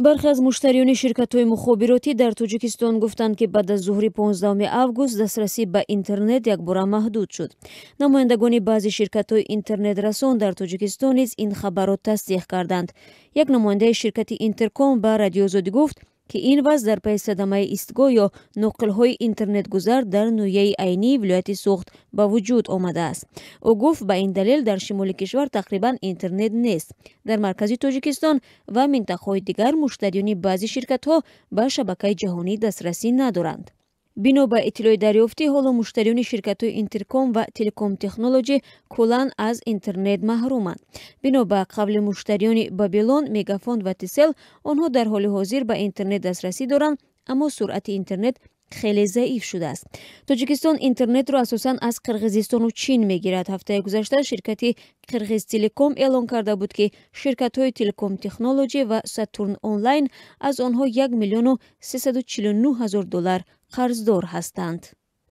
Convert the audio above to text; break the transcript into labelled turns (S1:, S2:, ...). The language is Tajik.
S1: Бархе аз муштариёни ширкатҳои мухобиротӣ дар Тоҷикистон гуфтанд, ки баъд аз зуҳри 15 август дастрасӣ ба интернет якбора маҳдуд шуд. Намояндагони баъзе ширкатҳои интернетрасон дар Тоҷикистон низ ин хабарро тасдиқ карданд. Як намояндаи ширкати Интерком ба Радиоозодӣ гуфт, ки ин вазъ дар пайи садамаи истгоҳ ё ноқилҳои интернетгузар дар ноҳияи Айнии вилояти Суғд ба вуҷуд омадааст. Ӯ гуфт, ба ин далел дар шимоли кишвар тақрибан интернет нест. Дар маркази Тоҷикистон ва минтақаҳои дигар муштариёни баъзе ширкатҳо ба шабакаи ҷаҳонӣ дастрасӣ надоранд. Бино ба иттилои дарёфтӣ, ҳоло муштариёни ширкатҳои Интерком ва Телеком Технолоҷи куллан аз интернет маҳруманд. Бино ба қавли муштариёни Бабилон, Мегафон ва Тисел, онҳо дар ҳоли ҳозир ба интернет дастрасӣ доранд, аммо суръати интернет хеле заиф шудааст. Тоҷикистон интернетро асосан аз Қирғизистону Чин мегирад. Ҳафтаи гузашта ширкати Қирғизтелеком эълон карда буд, ки ширкатҳои Телеком Технолоҷи ва Сатурн Онлайн аз онҳо 1 349 000 доллар қарздор ҳастанд.